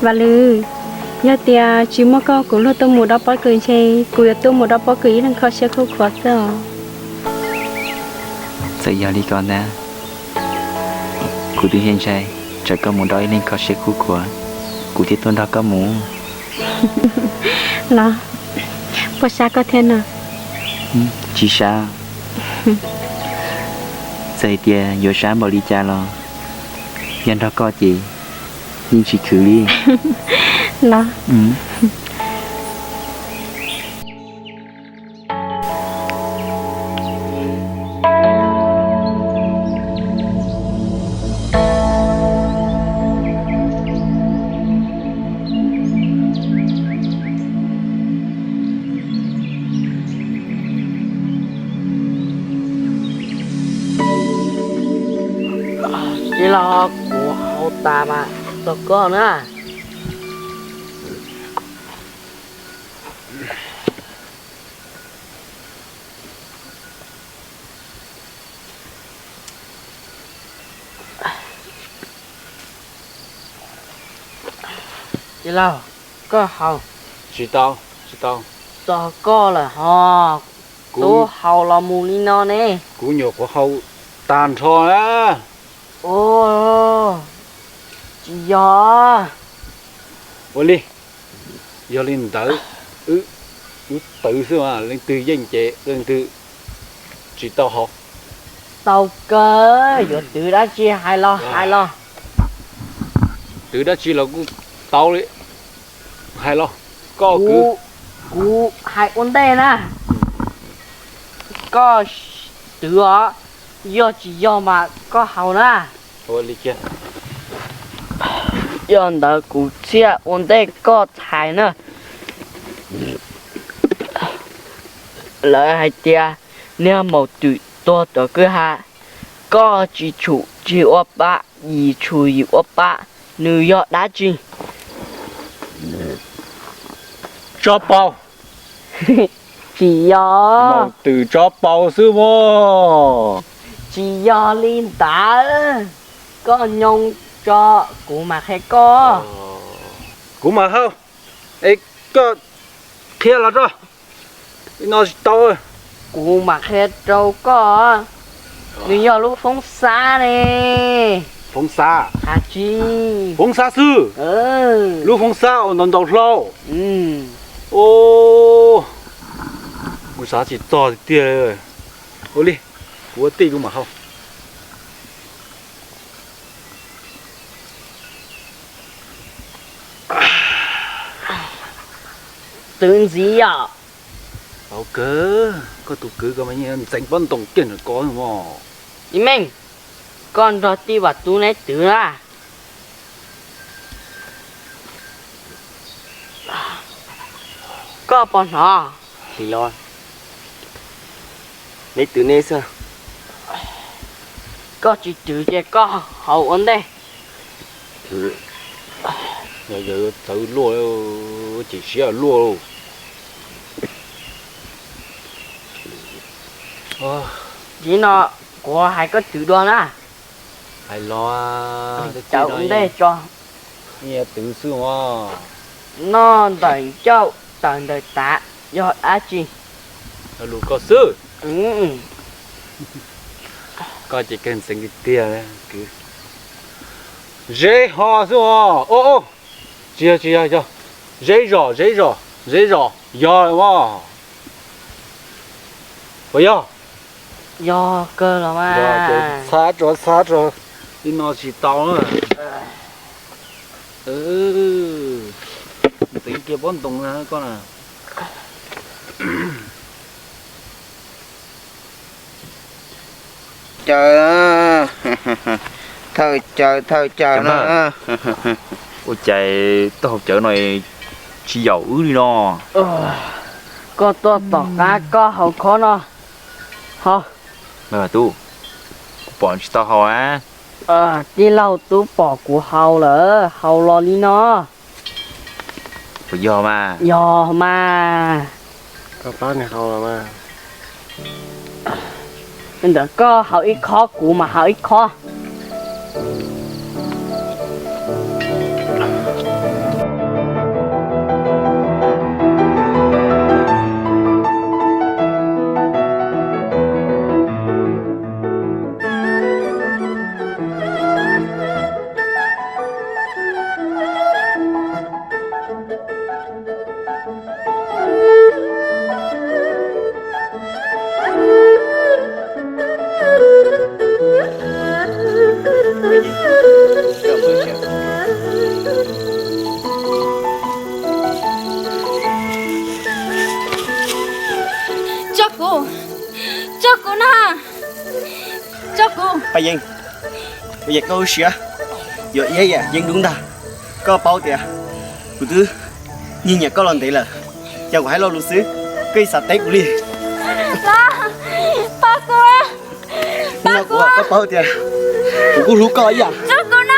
Vam Lwm, yog tias tsis muaj koj kuv luag tuaj mus dob pob kws ntshe kuv yuav tuaj mus dob pob kws ib leeg kho siab khuj khuav xwb os. Txawm yog li ko ntag, kuv twb ntshai ntshai tsam koj mus dob ib leeg kho siab khuj khuav, kuv thiaj tuaj nrog koj mus. Los, puas sab koj thiab no? Tsis sab. Txawm hais tias yuav sab npaum li cas los yog nrog koj ces yeej tsis khwv li. Los. Tij laug, kuv haus tas mas tos koj na. Tij laug, koj haus. Tsis tau, tsis tau. Tos koj lawm ho. Kuv tub haus los mus li no ne. Kuv nyuam qhuav haus tag nrho na. Ua, tsis yog. Ua li, yog li ntawd, wb twv xwb mas leej twg yeej ces leej twg tsis tau haus. Tau kawg, yuav twv dab tsi hais los hais los. Twv dab tsi los kuj tau li. Hais los, koj kwv. Kuv hais ua ntej na. Koj twv os, yog tsis yog mas koj haus na. Yog ntawd kuv thiaj ua ntej koj txhais na. Lawv hais tias niag maum twm tuag tom kwj ha, koj tsis tshum tsis ua pab, yim tshum yim ua pab, nws yog dab tsi? Tsob paug. Tsis yog. Maum twm tsob paug xwb mog. Tsis yog li ntawd. Koj nyoo tso, kuv mam qhia koj. Kuv mam haus. Es koj qhia los rau. Li no tsis tau. Kuv mam qhia rau koj. Nws yog lub foob xab ne. Foob xab? Hais tsis. Foob xab xwb. Lub foob xab uas ntau ntau hlau. Kuv xav tsis txog tiag tiag. Ua li, kuv ua tij kuv mam haus. Twv ntxiv yom. Tau kawg, koj tus kwv ko mas yeej ntxeev pob ntoos kiag ntawm ko mog. Ib meej, koj nrog tij Vam Tub neb twv na. Koj puas hnov? Hlis los, neb twv neb xwb. Koj tsis twv ces koj haus ua ntej. Yog yawg txawv luaj, cem siab luaj. Tib no kuv hais koj twv dua na. Hais los, cawv ua ntej tso. Twv xwb os. Noj ntawm ncauj tawm ntawm tav yog dab tsi? Lus koj xwb. Koj ces kawg ntxeev tiag tiag. Zeb ho xwb os. Tsis yog, tsis yog, yog zeb zos, zeb zos, zeb zos yog los mas. Puas yog? Yog kawg los mas. Txhab tso, txhab tso, ib no tsis tau na. Ntxeev kiag pob ntoos na koj na. Caws, thawj caws, thawj caws na. Ua cas taub hau cawv no tsis yaum wb li no? Koj tuaj tom qab koj haus khob no. Ho. Tub, kuv pom tsis tau haus na. Tij laug Tub pom kuv haus lawm, haus los li no. Puas yog mas? Yog mas. Ntawm koj haus ib khob, kuv mas haus ib khob. Tso kuv na, tso kuv. Paj Yeeb, kuv nyiam koj lub siab, yuav ib yam yeeb dub ntag. Koj paub tias kuv twb nyiag nyiam koj los ntev lawm, yog kuv hais lo lus xwb, koj yeej xav teb kuv li. Pab kuv, pab kuv, koj paub tias kuv kuj hlub koj ib yam. Tso kuv na.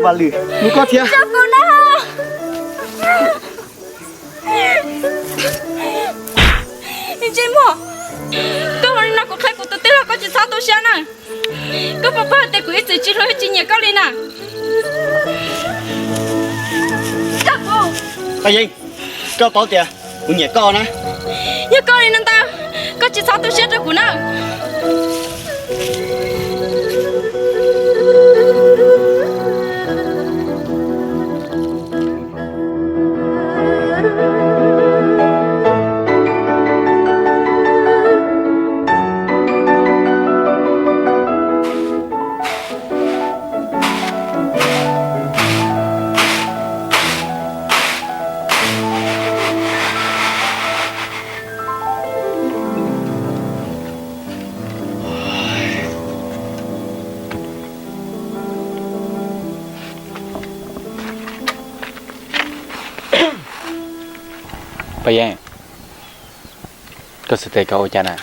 Vam Lwm, hlub koj thiab. Tso kuv na. Ntsej muag, koj ua li no kuv qhia kuv tus tij laug koj tsis txhob tu siab na. Koj puas paub hais tias kuv ib txwm tsis hlub tsis nyiam koj li na? Paj Yeeb, koj paub tias kuv nyiam koj na. Yog koj li no ntag, koj tsis txhob tu siab rau kuv na. Paj Yeeb, koj xav tias koj ua cas na?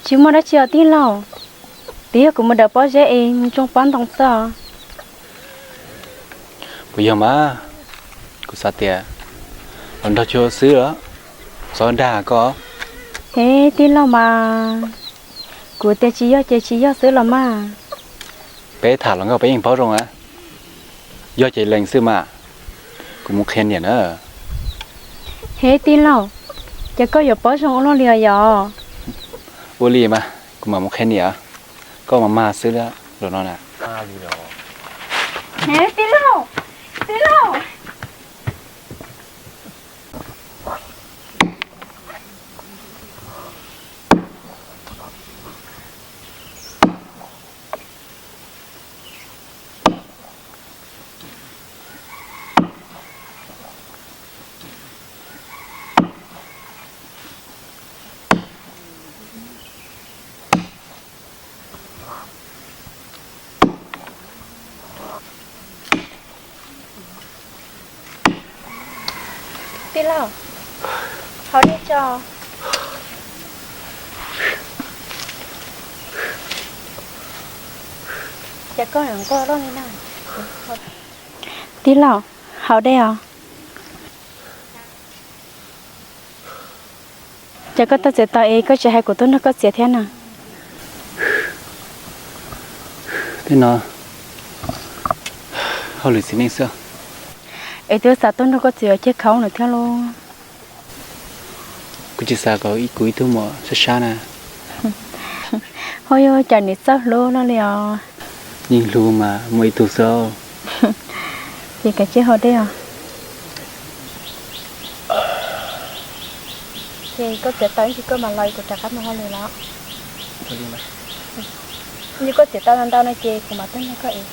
Tsis muaj dab tsi os tij laug, twb yog kuv mus dawm pob zeb es mus tsoo pob ntoo xwb os. Puas yog mas, kuv xav tias los nrog cuag xwb los txhob dag koj. Hev tij laug mas, kuv tias tsis yog ces tsis yog xwb los mas. Peb tham los nkauj peb yeej paub zoo a, yog ces lees xwb mas, kuv mus qhia niam na. Hev tij laug, ces koj yuav paub zoo ua luaj li os yog? Ua li mas, kuv mam mus qhia niam, koj mas mag xwb los no na. Hev tij laug, tij laug. Tij laug, haus dej tso. Ces koj nquag loj li na. Tij laug, haus dej os. Ces koj tuaj txiav taws es koj tsis hais kuv tuaj nrog koj txiav thiab na? Tej no hauj lwm txiv neej xwb. Es twb xav tuaj nrog koj txiav ceg khaub lawm thiab lauj. Kuv tsis xav kom kuv ib tug muam sab sab na. Ho yog cas nws txawj hlub no li os. Yeej hlub mas muaj ib tug xwb. Ces kav tsij haus dej os. Ces koj txiav tau ib ntsis koj mam los kuv rov qab mus hauj lwm los. Yog koj txiav tau ntau ntau no ces kuv mam tuaj nrog koj es.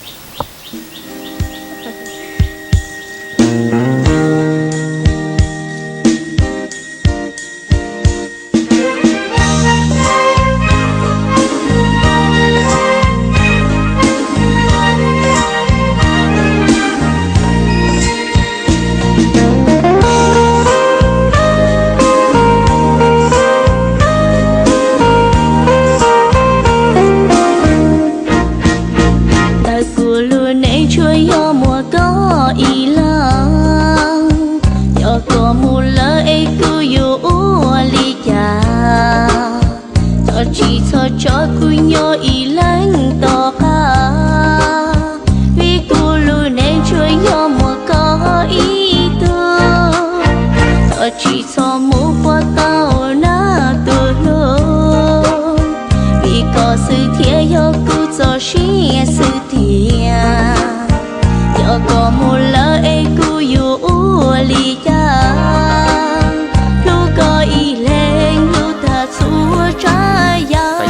Ntawm kuv lub neej tsuas yog muaj koj ib leeg, yog koj mus lawm es kuv yuav ua li cas? Thov tsis txhob tso kuv nyob ib leeg tom qab, vim kuv lub neej tsuas yog muaj koj ib tug. Thov tsis txhob mus puag tau na tus hlub, vim koj xwb thiaj yog kuv txoj sia xwb tiag. Yog koj mus lawm es kuv yuav ua li cas? Hlub koj ib leeg hlub tag txhua tsav yam.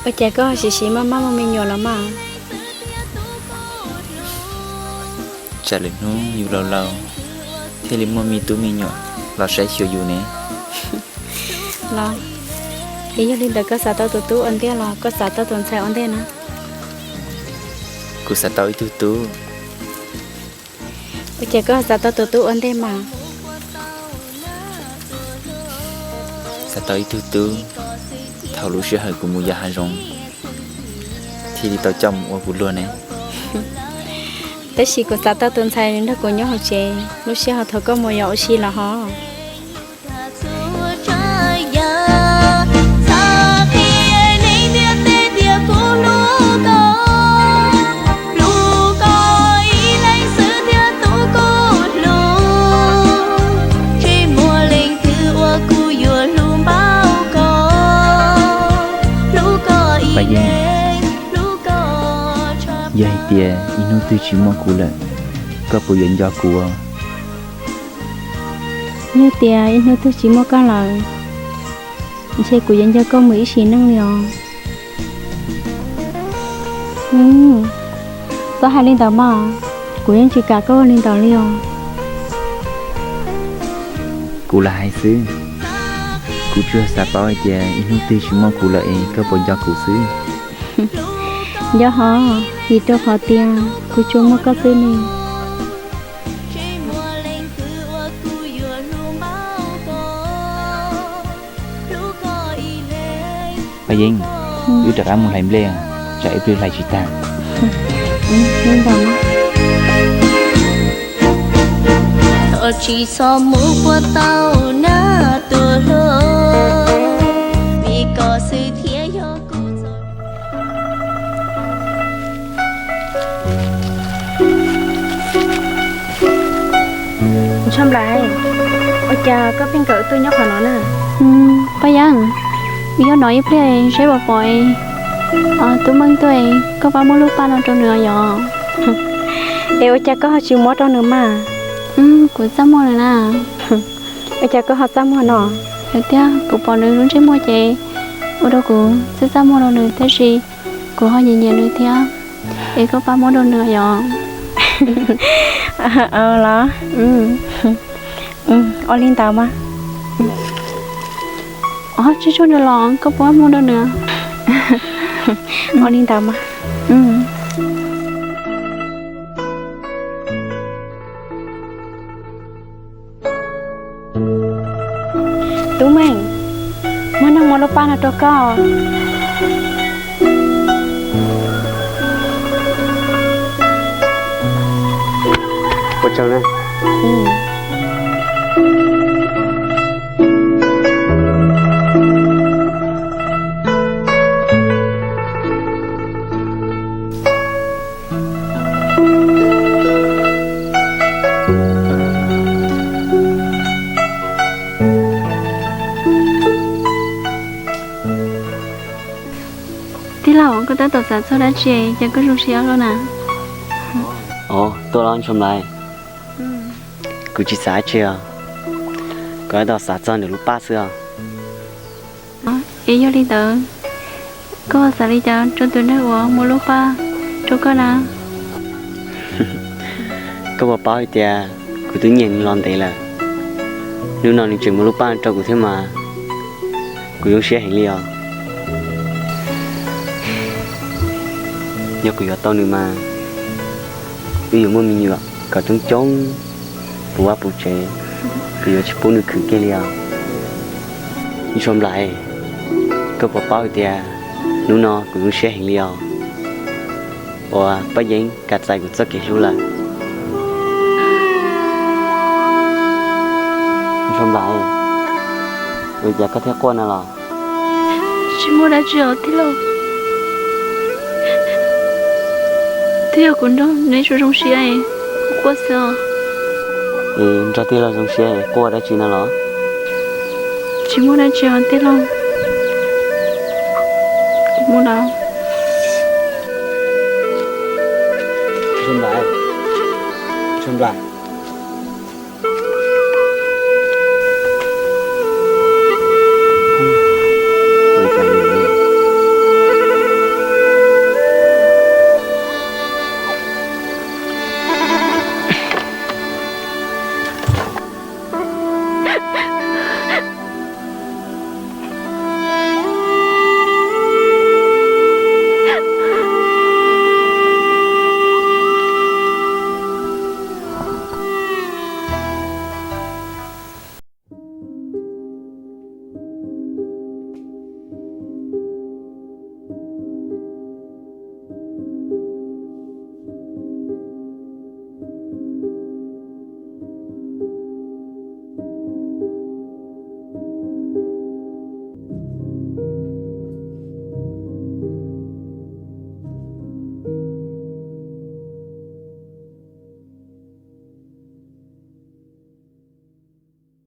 Ua cas koj siv siv maj maj muaj me nyuam los mas? Tsam lwm hnub yus laus laus, Thiaj li muaj me tub me nyuam los saib xyuas yus ne. Los, es yog li ntawd koj xav tau tus tub ua ntej los koj xav tau tus ntxhais ua ntej na? Kuv xav tau ib tug tub. Ua cas koj xav tau tus tub ua ntej mas? Xav tau ib tug tub, thaum lub sij hawm kuv mus yos hav zoov thiaj li tau coj mus ua kuv luag ne. Tab sis kuv xav tau tus ntxhais nrog kuv nyob hauv tsev, lub sij hawm thaum koj mus yos ua si los hos. Paj Yeeb, yog hais tias ib hnub twg tsis muaj kuv lawm, koj puas yuav nco kuv? Yog tias ib hnub twg tsis muaj koj lawm, ntshe kuv yuav nco koj mus ib sim neej li os. Txhob hais li ntawd mas, kuv yeej tsis kam koj ua li ntawd li os. Kuv lam hais xwb, kuv tsuas xav paub hais tias ib hnub twg tsis muaj kuv lawm es koj puas nco kuv xwb. Nco hov, vim rau qhov tias kuv tsuas muaj koj xwb ne. Paj Yeeb, wb rov qab mus hlais nplej, tsam ib pliag hlais tsis tag. Ntshua Nplais, ua cas koj pheej kawm wb tuaj nyob qhov no na? Paj Yeeb, wb nyob no ib pliag seb puas pom Tub Meej tuaj, koj pab muab lub paj no rau nws yom. Es ua cas koj ho tsis muab rau nws mas? Kuv txaj muag nws na. Ua cas koj ho txaj muag no? Yog tiag, kuv pom nws lub ntsej muag ces ua rau kuv txaj txaj muag rau nws, tab sis kuv ho nyiam nyiam nws thiab, es koj pab muab rau nws yom. Los, ua li ntawd mas. Tsis tsuag nws los koj pab muab rau nws. Ua li ntawd mas. Tub Meej, muab neeg muab lub paj no rau koj. Ua tsaug na. Tij laug, koj tab tom xav txog dab tsi ces koj zoo siab luaj na? Ov, tuaj los Ntshua Nplais. Kuv tsis xav dab tsi os, kuv tab tom xav txog nws lub paj xwb os. Es yog li ntawd, koj xav li cas rau tus neeg uas muab lub paj rau koj na? Koj puas paub hais tias kuv twb nyiam nws los ntev lawm, hnub no nws tseem muab lub paj rau kuv thiab mas, kuv zoo siab heev li os. Yog kuv yuav tau nws mas, wb yuav muaj me nyuam kom coob coob puv vaj puv tsev, kuv yuav tsis pub nws khwv kiag li os. Ntshua Nplais, koj puas paub hais tias hnub no kuv zoo siab heev li os, uas Paj Yeeb kam txais kuv txoj kev hlub lawm. Ntshua Nplais, ua cas koj thiaj quaj no los? Tsis muaj dab tsi os tij laug. Twb yog kuv nrog neb zoo zoo siab, kuv quaj xwb os. Es nrog tij laug zoo siab quaj dab tsi no los? Tsis muaj dab tsi os tij laug. Kuv mus lawm. Ntshua Nplais, Ntshua Nplais.